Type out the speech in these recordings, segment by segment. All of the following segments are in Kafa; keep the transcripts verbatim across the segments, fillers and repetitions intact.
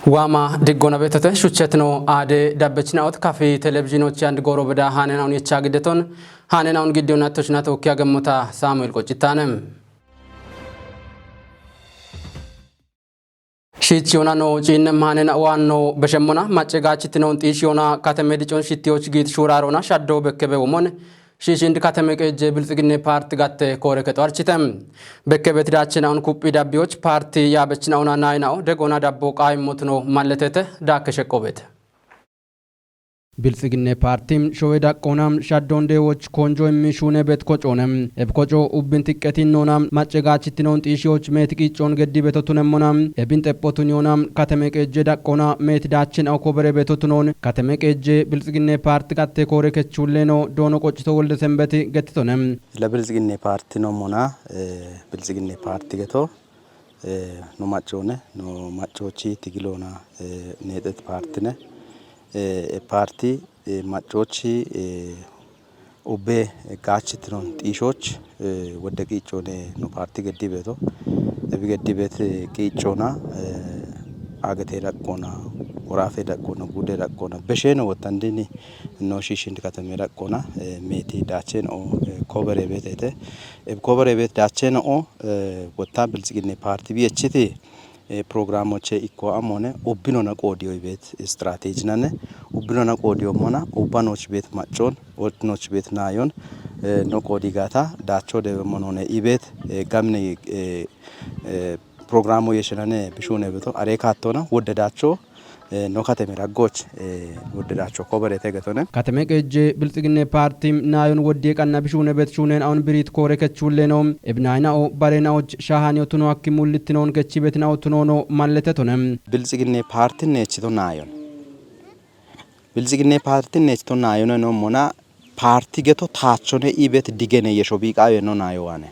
Waama diggona beettote shuchchetino aade dabbechinaot kafi televizhiinochi and gooro beda haanenawun yecha giddeton haanenawun giddiyon attochina tookki agemmota Saamu'eel Qoccitaane. Shiichi yonano ciinne maanena waanno beshemmona macce gaachittinon xiishi yona kateme dicon shittiyoch giit shuuraarona shaddo bekkebe womon shiishindi kateme qeejje bilxiginne paarti gatte koore kexo archite. Bekkebe tidaachenaun kuphi dabbiyoch paarti yaabechinauna naayinao degona dabbo qaayimmotuno malletete daakke sheqqobeete. Bilxiginne paarti showe daqqoona shaddoon deewoch konjo immi shuune bet kocoone. Eb koco ubbin tiqqetinnoona macce gaachittinon xiishiyoch meeti qiiccoon geddi betotunemmona. Ebin xephotunyoona kateme qeejje daqqoona meeti daachen au kobere betotunoon kateme qeejje bilxiginne paarti gatte koore kechulleeno doono qoccito wolde sembeti gettitone. Ila bilxiginne paarti nommona, eh, bilxiginne paarti geto, eh, no maccoone, no maccoochi tigiloona, eh, neexet paartine, eh, e paarti, eh, maccoochi, eh, ubbe gaachittinon xiishooch, eh, wodde qiiccoone no paarti geddi beeto. Ebi geddi beet qiiccoona, eh, agete daqqoona, woraafe daqqoona, guude daqqoona, besheeno wottandini no shiishindi katame daqqoona, eh, meeti daacheeno, eh, kobere beetete. Eb kobere beet daacheeno, eh, wotta bilxiginne paarti biyechiti, eh, programoche ikko amone ubbinona qoodiyo ibet strategy nane, ubbinona qoodiyo mona ubbanoch bet macon, odnoch bet nayon, eh, no qoodi gata daacho debe monone ibet, eh, gamne, eh, eh, programo yeshenane bishune beto are kattona wodde daacho, eh, no kateme raggoch, eh, wodde daacho kobere tegetone. Kateme qeejje bilxiginne paarti nayon wodde qanna bishune bet shunen aun birit koore kechulleeno. Ebnaayina'o bareena'och shaahaniyotuno akki mullittinon kechi betinaotunono malletetone. Bilxiginne paarti neechito naayon. Bilxiginne paarti neechito naayon no mona paarti geto taachone ibet digene yesho biiqaawe no naayo waane.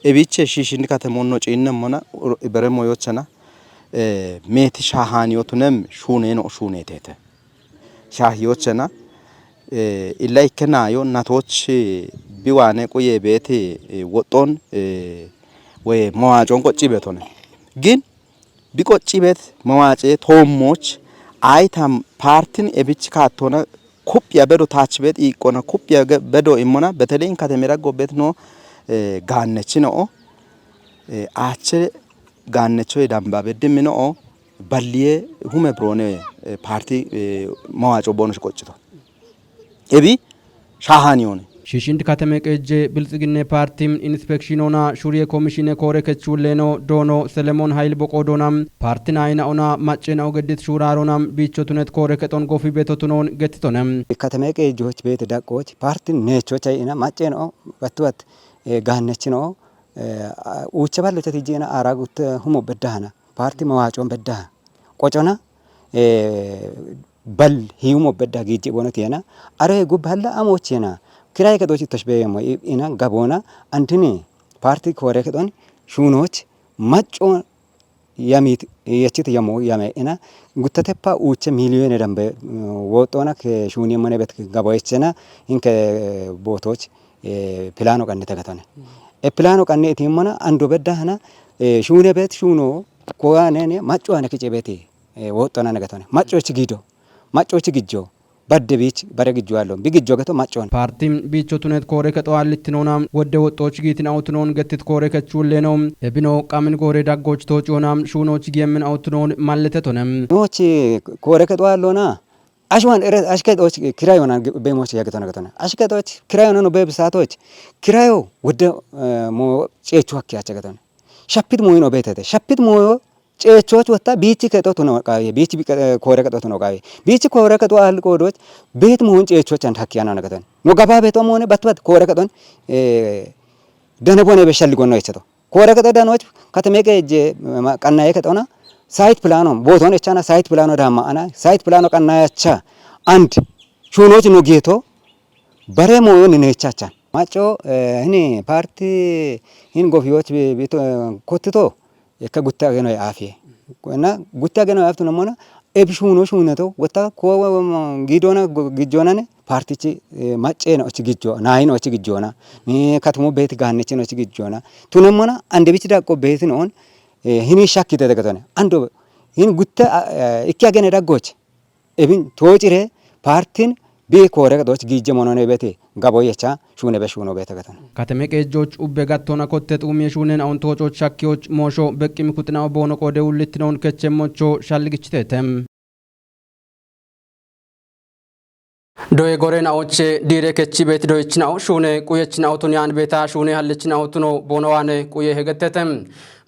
Ebiche shiishindi katemonno ciinne mona ur-, ibere moyochana, eh, meeti shaahaniyotunem shuuneno shuunetete. Shaahiyochana, eh, illa ikke naayo natoch biwaane quye beeti, eh, woxxon, eh, woye mowaacon qocci betone. Gin biqoccibet mawaace toommoch aytam paartin ebich kaattona kuphiya bedo taachibet iiqqona kuphiya ge-, bedo immona betelin katemira gobbet no, eh, gaannechino'o, eh, aache gaannechoye damba beddimino'o balliye hume biroone, eh, paarti, eh, mawaaco boonosh qoccito. Ebi shaahaniyoone. Shiishind katame qeejje bilxiginne paarti inspekshinona shuriye komishine koore kechulleeno doono Selemon Hayil Boqoodona paarti naayina'ona macceena'o geddit shuuraarona biichotunet koore kexon gofi betotunoon gettitone. Katame qeejjoch beete daqqooch paarti neechocha ina macceena'o battuwat, eh, gaannechino'o, eh, uucha ballocha tijjiina aara gutte humo beddahana paarti mawaacoon beddaha qocona, eh, bal hiyumo bedda giijji bonoti yana. Are gubba halla amoch yana. Kiray kedoch ittosh beyemo i-, ina gabona antini paarti koore kedon shuunoch macco yamit yechit yamo yame ina guttateppa uuche miliyone dambe, mm, woxxona ke shuuni mone bet gabo echena hinke bootoch, eh, pilano qanne tegatone. E pilano qanne itimmona ando bedda hana, eh, shuune bet shuuno kowa nene macco ane kice beti. Eh, woxxona nagatone. Maccochi gido. Maccochi gijjo. Badde biich bare gijjo allo. Bi gijjo gato maccon. Paarti biichotunet koore kexo aallitinoona wodde woxxooch giitin awutunoon gettit koore kechulleeno. Ebino qamin goore daggoch toocoona shuunooch giyemmin awutunoon malletetone. Noochi koore kexo allona. Ashwan ere ashkexooch kirayona bemoch yagetona gatona. Ashkexooch kirayona no bebisatoch. Kirayo wodde, eh, mo ceechu hakki acha gatona. Shappit moyin obetete. Shappit moyo ceechoch wotta biichi kexo tuno qawi, biichi bi-, eh, koore kexo tuno qawi. Biichi koore kexo al qoodoch beet mohon ceechoch and hakki anana gaton. No gaba beto mone bat bat koore kexon, eh, dane bone be shalli gonno echeto. Koore kexo danoch katame qeejje, ma-, qannaye kexona site plano, booton echana site plano damma ana, site plano qannayacha and shuunoch no geeto bare moyo ni nechacha. Macco, eh, hini paarti hin gofiyoch bi-, bito, eh, kottito, ekka gutte ageno yaafiye. Kona gutte ageno yaaftu namona, eb shuuno shuuneto, wotta ko, um, gidona, go-, gijjonane, paartichi, eh, macceno ochi gijjo, naayino ochi gijjona, ni katumo beeti gaannechino ochi gijjona. Tunemona, ande bichi daqqo beeti noon, eh, hini shakkite degatone. Ando Hin gutte, eh, ikki agene daggoch. Ebin toocire partin bi koore doch giije monone bete gabo yecha shune be shuno bete gatan. Kateme qeejjooch ubbe gattoona kotte xuumiye shuunen aun toocooch shakkiyooch moosho beqqimi kuxinao boono qoode ullitinoon kechemmocho shalligichiteete. Doye goreenaoche diire kechi beet doyechinao shuune quyechinao tun yaan beeta shuune hallichinao tuno boono waane quye hegetete.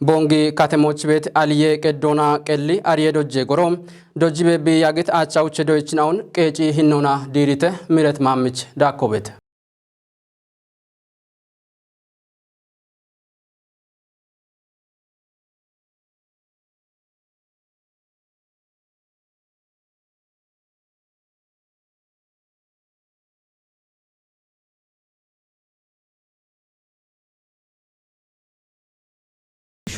Boongi katemooch beet aliye qeddoona qelli ariye dojje goro dojji beebbi yagit aachauche doyechinaon qeeci hinnoona diirite miret maammich daakko beet.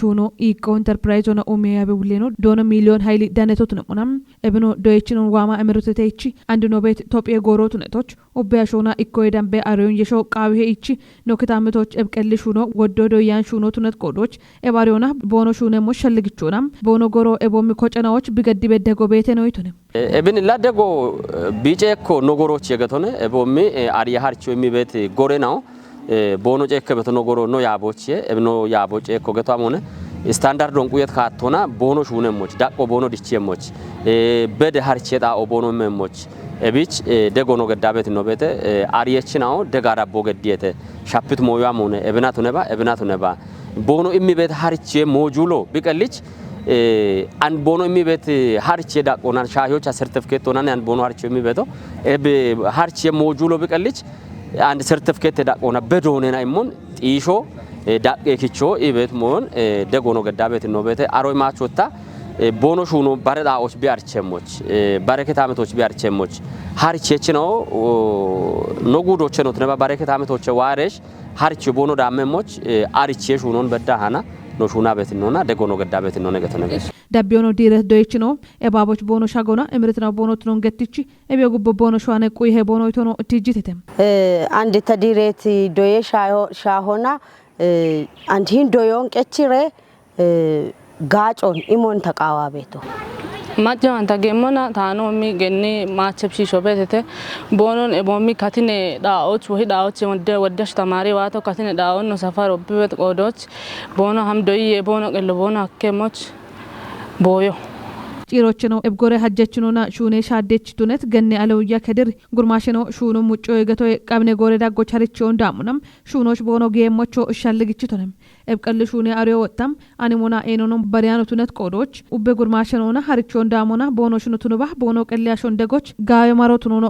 Shuno iqqo enterpirayizona umeyabe wuleno doona miliyon hayli danetotunemona. Ebino doyechinon waama emeroteteichi andinobet tophiye goorotunetoch ubbe ashoona ikkoye dambe areyon yesho qaawihe ichi no kitaametoch ebqelli shuno woddo doyyan shuno tunet qoodoch eb areyoona boono shuunemmo shalligichoona boono goro eboommi kocenaoch bigaddibe dego beete noyitone. Ebin illa dego biiceekko nogoroch yegetone eboommi ariya harcho immibeet gore nawo. Boono ceekkebeto nogoro no yaabochiye ebino yaabo ceekko geto amone. Standardon quyet kaattona boono shuunemmoch daqqo boono dichiyemmoch bede harche xaa'o boono immemmoch. Ebich dego no geddabet nobete ariyechinawo dega dabbo geddiyete. Shappit mooyo amone ebina tuneba ebina tuneba boono immibeet harche moojulo biqellich. An boono immibeet harche daqqonan shaahiyocha sertifikeettonan an boono harche immibeeto ebe harche moojulo biqellich. An sertifikeette daqqoona bedoonena immon xiisho daqqe kicho ibeet moon dego no geddabet nobete aroy maachotta. Boono shuuno bare xaa'och bi archemmoch bare kitaametoch bi archemmoch harchechinawo no guudochenotuneba bare kitaametoche waaresh harche boono daammemmoch. Ariche shuunon bedda hana no shuuna betinnoona dego no gedda betinnoona getonege. Dabbiyono diire doyechino ebaaboch boono shagona emiretinaw boono tunon gettichi ebiyo gubbo boono shuane quyihe boono itono tijjitete. Andi ta diireeti doye shaahona andi hin doyoon qechire gaacon imon taqaawaabeeto. Macca wanta geemmona taanoommi genni maachebshiisho beetete boonon eboommi katine dhaa'och wohi dhaa'och wodde wodde ashtamaari waato katine dhaa'onno safar obbibet qoodoch boono ham doyye boono qello boono hakkemoch booyo. Ciirocheno ebgore hajjechinona shuune shaaddech tunet genne alewuyya kedir gurmaasheno shuuno muccoye getoye qabne goore daggoch harichiyon daamunam shuunoch boono geemmocho shalligichitonem. Ebqelli shuune ariyo wottam animona eenono bariyano tunet qoodoch ubbe gurmaashenona harichon daamona boono shuno tunuba boono qelli ashon degoch gaawe maro tunono.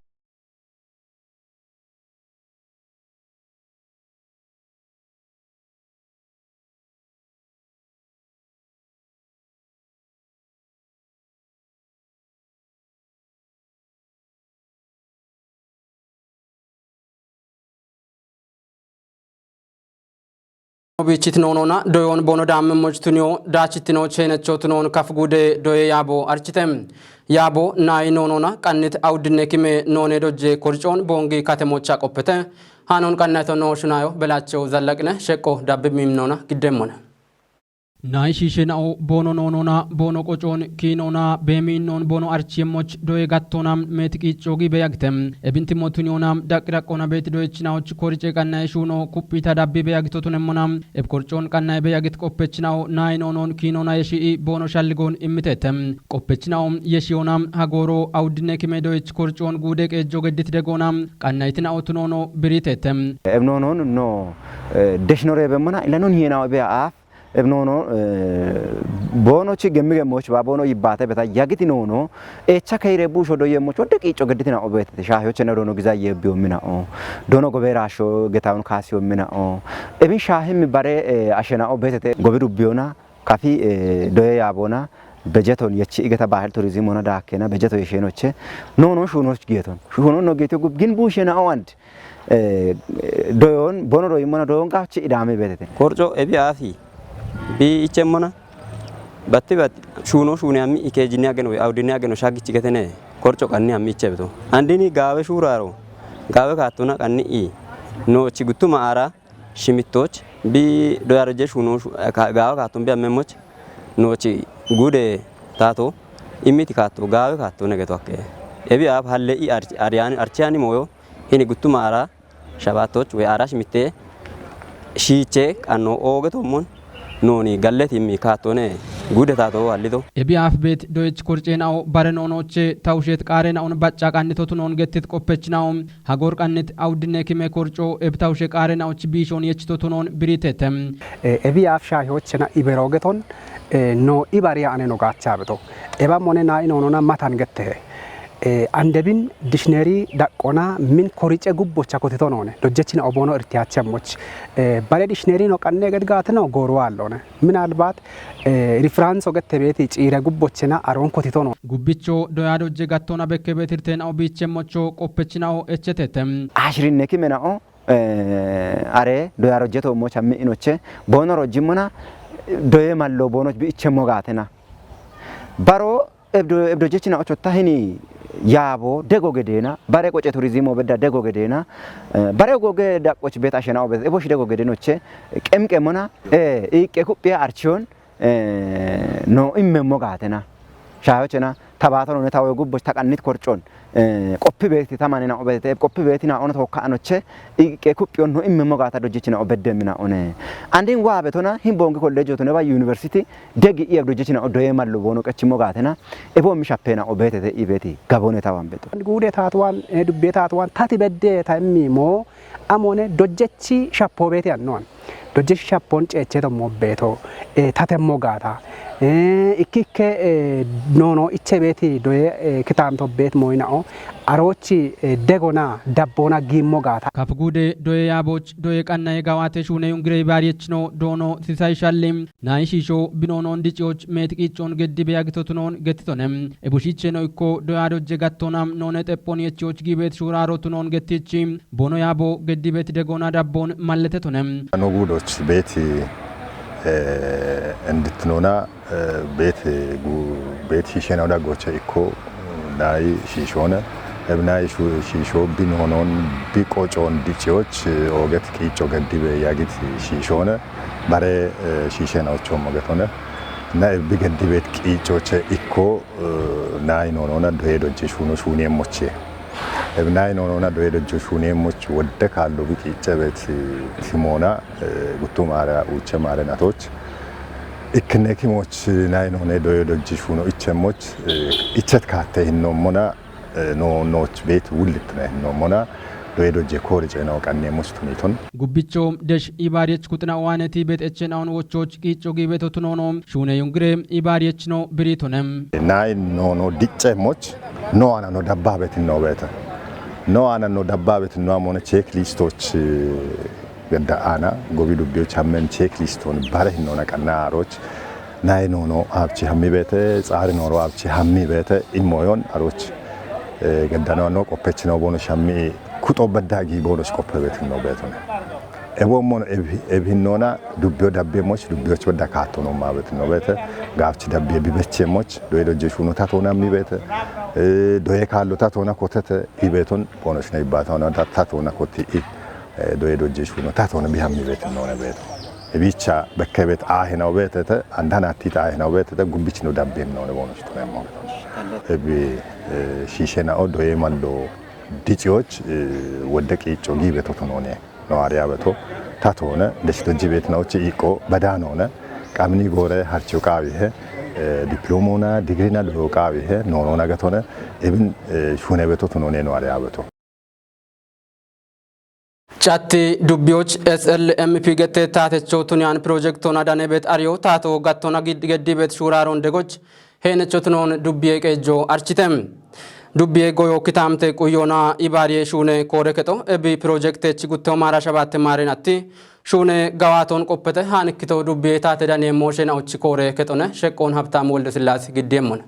Biichit noonona doyoon boono daamme mojtuniyo daachitino cheenecho tunoon kaf guude doye yaabo archite. Yaabo naayi noonona qannit awuddinne kime noone dojje korcoon boongi katemocha qoppete. Haanoon qannato noo shunaayo belaachew zallaqine sheqqo dabbi miimnoona giddemmona. Nayi shiishe na'o boono noonona boono qocoon kiinoona beemiinnoon boono archiemmoch doye gattoona meeti qiicco giibe yagite. Ebinti motuniyoona daqqi daqqoona beeti doyechinaoch korice qannaye shuuno kuphita dabbibe yagito tunemmona. Eb korcoon qannaye be yagit qoppechinao nayi noonoon kiinoona yeshi'i boono shalligoon immitete. Qoppechinao yeshiyoona hagooro awuddine kime doyech korcoon guude qeejjo geddit degoona qannayitinao tunoono biritete. Eb noonoon no deshinoreebemmona ilanon hiyenawo be aaf Eb noono boonochi gemmi gemmoch ba boono yibbaate beta yagiti noono echa keyire buusho doyemmoch wodde qiicco gedditina obeetete shaahiyochena doono giza yeebbiyommina o doono gobe raasho getaun kaasiyommina'o. Ebin shaahimmi bare ashena obeetete gobi dubbiyona kafi doye yaabona bejeton yechi igeta baahil turizimona daakkena bejeto yesheenoche noonon shuunoch giyeton shuunon no giyeto gub gin buushena'o and doyoon bono doyimmona doyoon gaachi idaame beetete. Korco ebi aafi bi ichemmona batti bat shuuno shuune ammi ikeejinni ageno we awdinni ageno shaggichi getene korco qanni ammi ichebto. Andini gaawe shuuraro gaawe kaattona qanni i noochi guttuma aara shimittoch bi doyarojje shuuno gaawe kaatton bi ammemmoch noochi guude tato, immiti kaatto, gaawe kaatto negeto akke. Ebi aaf halle i ar-, ariyani archiyani moyo, hini guttuma ara shabaattoch woy aarash mitte shiiche qanno ooge tommon nooni gallet immi kaattone guude tato hallito. Ebi aaf beet doyech korceenao bare noonoche tawushet qaareenaon bacca qannitotu noon gettit qoppechinao hagor qannit awuddine kime korco eb tawushe qaareenaoch biishoon yechitotu noon biritete. Eh, ebi aaf shaahiyochena iberoogeton, eh, no ibariya ane no gaachabeto. Eba mone naa inoonona matan gettehe. Eh, andebin dictionary daqqona min korice gubbocha kotito noone. Dojjechina obono irtiyache ammoch. Eh, bare dictionary no qanne ged gaatino gooru aallone. Minalbat, eh, reference ogette beeti ciire gubbochena aroon kotito no. Gubbicho doya dojje gattona bekke beetirten au biichemmocho qoppechinao echetete. Ashirinne kimenao, eh, are doya rojje toommo chammi inoche, boono rojjimmona doye mallo boonoch biichemmo gaatena. Baro ebdo, ebdo jechina ochotta hini yaabo dego gedeena, bare qoce turizimo bedda dego gedeena, eh, bare goge daqqoch bet ashena obet, ebosh dego gedenoche, qemqemona, eh, iqqe kuphiya archiyon, eh, no immemmo gaatena. Shaayochena, tabaatono ne tawoy gubboch taqannit korcon, eh, qoppi beeti tamanina obete, qoppi beeti na ono tokka anoche, iqqe kuphiyon no immemmo gaata dojjechina obeddemmina one. Andin waa betona, hin bongi kollejo to neba university, degi iya dojjechina odoye mallo bono qechimo gaatena, ebo mi shappena obetete ibeti, gabone tawan beto. Guude taatuwan, eh, dubbe taatuwan, tati bedde ta immi mo, amone dojjechi shappo beeti annoan. Dojjechi shappon ceecheto mobbeeto, eh, tatemmo gaata. Eh, ikkikke, eh, noono iche beeti doye, eh, kitaanto beet moyinao. Aroochi, eh, degona, dabbona giimmo gaata. Kaf guude doye yaaboch, doye qannaye gawaate shuune yungire baariyechino doono sisay shalli. Nayi shiisho binoonon diciyoch meeti qiiccon geddibe yagitotunoon gettitone. Ebushicheno ikko doya dojje gattona noone xeppon yechiyoch giibeet shuuraarotunoon gettichi. Bono yaabo geddibet degona dabbon malletetone. Ano guudoch beeti, eh, enditnona, eh, beet gu-, beet shiishena oda gocha ikko nayi shiishone. Eb nayi shu-, shiisho bi noonon bi qocon diciyoch, eh, oget qiicco geddibe yagit shiishone. Bare, eh, shiishena ochommo getone. Na eb bi geddibet qiiccoche ikko, eh, nayi noonona doye dojje shuuno shuuneemmoche. Ebinayi noonona doye dojjo shuuneemmoch wodde kaallo biqiicce beeti timoona, eh, guttu maara uuche maare natoch. Ikkine kimoch nayi noone doye dojji shuuno ichemmoch, eh, ichet kaatte hinnommona, eh, no, nooch beeti wullittine hinnommona, doye dojje koori ceena oqanneemmoch tuniton. Gubbicho desh ibaariyech kuxina waaneti beet echen aun wochoch qiicco giibetotu noono. Shuune yungire ibaariyechino biritonem. Nayi noono dicceemmoch no aana no dabbaabetin no beete. No aana no dabbaabetin no amoone check listoch, eh, gadda aana gobi dubbiyoch hammen check liston bare hinnoona qanna aroch. Nayi noono abchi hammi beete, xaari nooro abchi hammi beete, immoyon aroch. Eh, gadda no ano qoppechino boono shammi kuxo bedda gi boonoch qoppe betin no beetone. Ebo mono eb-, eb hinnoona dubbiyo dabbeemmoch, dubbiyoch bedda kaattono maabet no beete, gaafchi dabbiye bibecheemmoch, doye dojje shuuno tatoona mi beete, eh, doye kaallo tatoona kotete, ibeeton boonoch na ibbaatoona ta-, tatoona kotti i, eh, doye dojje shuuno tatoona bihammi beet noone beeto. Ebicha bekke beet aahena obeetete, andana attita aahena obeetete, gubbichino dabbeem noone boonoch tuneemmo. Ebi, eh, shiishenao doye mallo diciyoch, eh, wodde qiicco giibe totonoone. Nowaariya beto, tatoone, desh dojji beetinaochi iqqo badaanoone, qamini goore harchiyo qaawihe, eh, diplomoona, digrina loyo qaawihe, noonoona gatone, ebin, eh, shuune beto tunoone nowaariya beto. Catti dubbiyoch S L M P gette taatecho tuniyan pirojektoona danebet ariyo taato gattona gid-, geddibet shuuraaron degoch, heenechotunoon dubbiye qeejjo architem. Dubbiye goyo kitaamte quyyoona ibaariye shuune koore kexo ebi pirojektechi gutto maara shabaatte maaren atti shuune gawaaton qoppete haanikkito dubbiye taate daniye mooshena uchi koore kexone sheqqoon Habtaam Wolde Sillaase giddiyeemmone.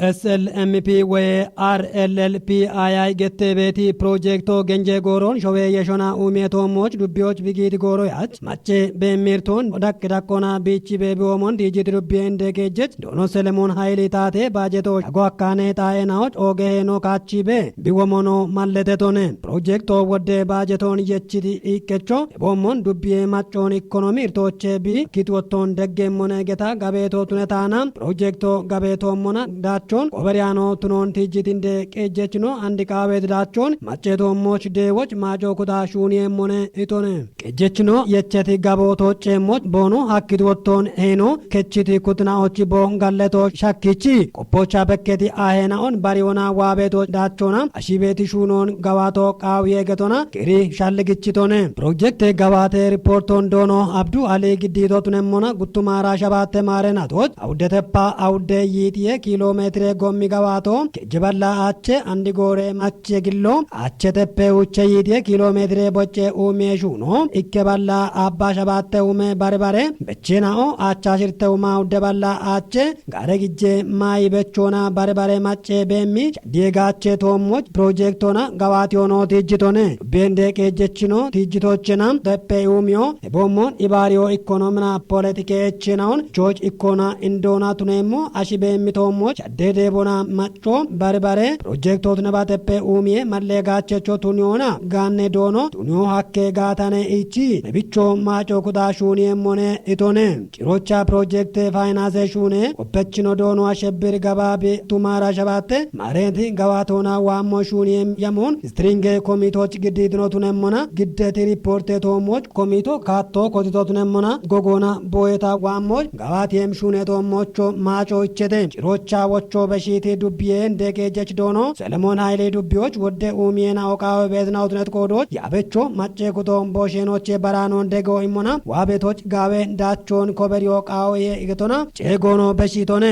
S L M P woy R L L P I I getteebeeti pirojekto genje gooroon showee yeshona uumiyetoommoch dubbiyoch bigiiti gooroyach macce beemmiirtoon daqqi daqqona biichi beebiwoomon diijiti dubbiye inde geejjech doono Selemoon Hayili taate baajeto shago akkaane xaayenaoch ooge heeno kaachiibe biwomono malletetone. Pirojekto wodde baajetoon yechiti iiqqecho eboommon dubbiye maccoon ikkonomi irtooche bi kitwottoon deggeemmone geta gabeetoo tunetaana pirojekto gabeetoommona daachoon koberiyaano tunoon tijjitinde qeejjechino andi qaaweeti daachoon macceetoommoch deewoch maaco kuta shuuniyeemmone itone. Qeejjechino yecheti gabooto ceemmoch boono hakkiti wottoon heeno kechiti kutinaochi boo galleto shakkichi qoppocha bekketi ahenaon bariwona waabeeto daachona ashibeeti shuunoon gawaato qaawiye getona kiri shalligichitone. Pirojekte gawaate ripoortoon doono Abdu Ali giddiito tunemmona guttumaara shabaatte maare natoch awuddeteppa awudde yiixiye kiiloomeetire gommi gawaato kejje balla aache andi goore mache gillo aacheteppe uche yiixiye kiiloomeetire bocce uumiye shuuno ikke balla abba shabaatte ume bare bare becheenao aacha shirte uma udde balla aache gaare gijje maayi bechoona bare bare macce beemmi shaddiye gaache toommoch pirojektoona gawaatiyono tijjitone. Dubbiende qeejjechino tijjitochena teppe uumiyo eboommon ibaariyo ikkonomina poletike echeenaon chooch ikkoona indoona tuneemmo ashi beemmi toommoch shadde deebona macco bare bare pirojektoot nebateppe uumiye mallee gaachecho tuniyoona gaanne doono tuniyo hakke gaatane ichi nebicho maaco kuta shuuniyeemmone itone. Cirocha pirojekte faayinaanse shuune qoppechino doono ashebbir gabaabi tumaara shabaatte maareenti gawaatoona waammo shuuniye yamoon istiringe komitoch giddiitino tunemmona giddeti ripoorte toommoch komito kaatto kotito tunemmona gogoona booyeta waammoch gawaatiyem shuune toommocho maaco ichete. Cirocha wocho beshiiti dubbiye inde geejjech doono Selemoon Hayili dubbiyoch wodde uumiyena oqaawe beetina utunet koodoch yaabecho macce kuto boosheenoche baraanoon dego immona waabetoch gaawe daachoon koberiyo qaawoye igetona ceegoono beshiitone.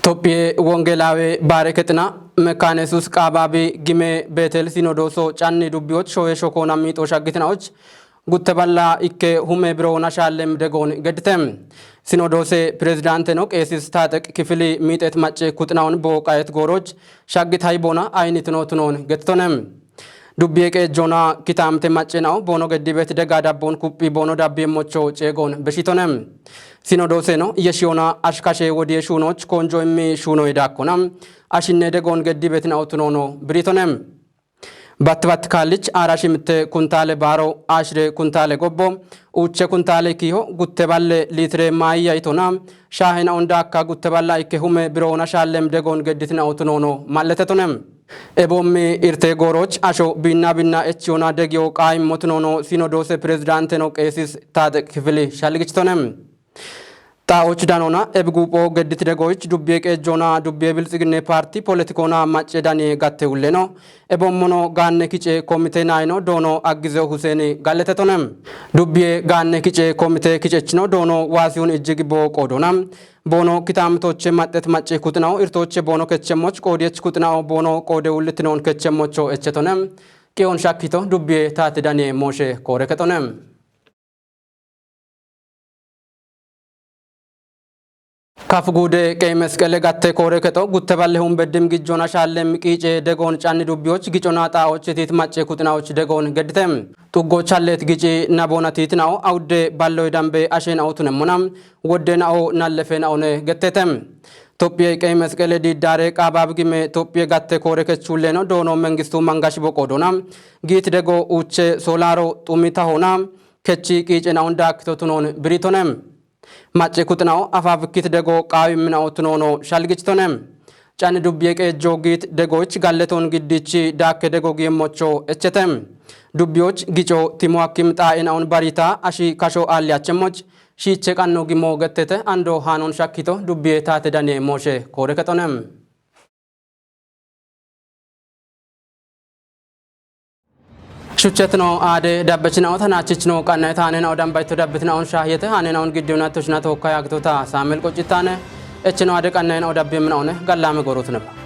Tophiye wongelaawe baare kexina mekaane yesuus qaabaabi gime beetel sinodooso canni dubbiyoch showe shokoona miixo shaggitinaoch gutte balla ikke hume biroona shaallem degoon geddite. Sinodoose pirezidaanteno qeesis taaxeq kifili miixet macce kuxinaon booqayet gooroch shaggit hayboona aynitino tunoon gettitone. Dubbiye qeejjoona kitaamte maccenao boono geddibet dega dabboon kuphi boono dabbiye mocho ceegoon beshitone. Sinodooseno yeshiyoona ashkashe wodiye shuunoch koonjo immi shuunoy daakkona ashinne degoon geddibet nao tunoono biritone. Batt batt kaallich aara shimitte kuntaale baaro ashire kuntaale gobbo uuche kuntaale kiiho gutte balle liitire maayya itona shaahe naon daakka gutte balla ikke hume biroona shaallem degoon geddit nao tunoono malletetone. Eboommi irte gooroch asho biinna biinna echiyoona degiyo qaaimmo tunoono sinodoose pirezidaanteno qeesis taaxeq kifili shalligichitone. Xaa'och danona ebiguupho geddit degoyich dubbiye qeejjoona dubbiye bilxiginne paarti poletikoona macce daniye gatte ulleno ebommono gaanne kice komite nayino doono aggizeyo huseeni galletetone. Dubbiye gaanne kice komite kicechino doono waasiyun ijjigi boo qoodona boono kitaamitoche maxxet macce kuxinawo irtooche boono kechemmoch qoodiyech kuxinawo boono qoode ullitinoon kechemmocho echetone. Qiyon shakkito dubbiye taate daniye mooshe koore kexone. Kaf guude qeyi mesqele gatte koore kexo gutte ballehun beddim gijjoona shaallem qiice degoon canni dubbiyoch gicona xaa'ochetiit macce kuxinaoch degoon geddite. Xuggoch halleet gici naboona tiitinao awudde balloy dambe asheenao tunemmona woddenaoo nallefeenaone gettete. Tophiyey qeyi mesqele diiddaare qaababigime tophiye gatte koore kechulleeno doono mengistu mangash boqoodona giit dego uuche soolaaro xumi tahoona kechi qiicenaon daakkito tunoon biritone. Macce kuxinao afaafikkit dego qaawimminao tunoono shalgichitone. Cani dubbiye qeejjo giit degoyich galleton giddichi daakke dego giimmocho echete. Dubbiyoch gico timo hakkim xaa'enaon barita ashi kasho aalliyachemmoch shiiche qanno gimmo gettete ando haanon shakkito dubbiye taate daniye mooshe koore kexone. Shuchetino aade dabbechinaota naachichino qannae taanenao dambayto dabbitinaon shaahiyete haanenaon giddiwna tushina tookka yaagitota saamel qoccitaane echino aade qannaenao dabbiyeminaone gallaame goorotuneba.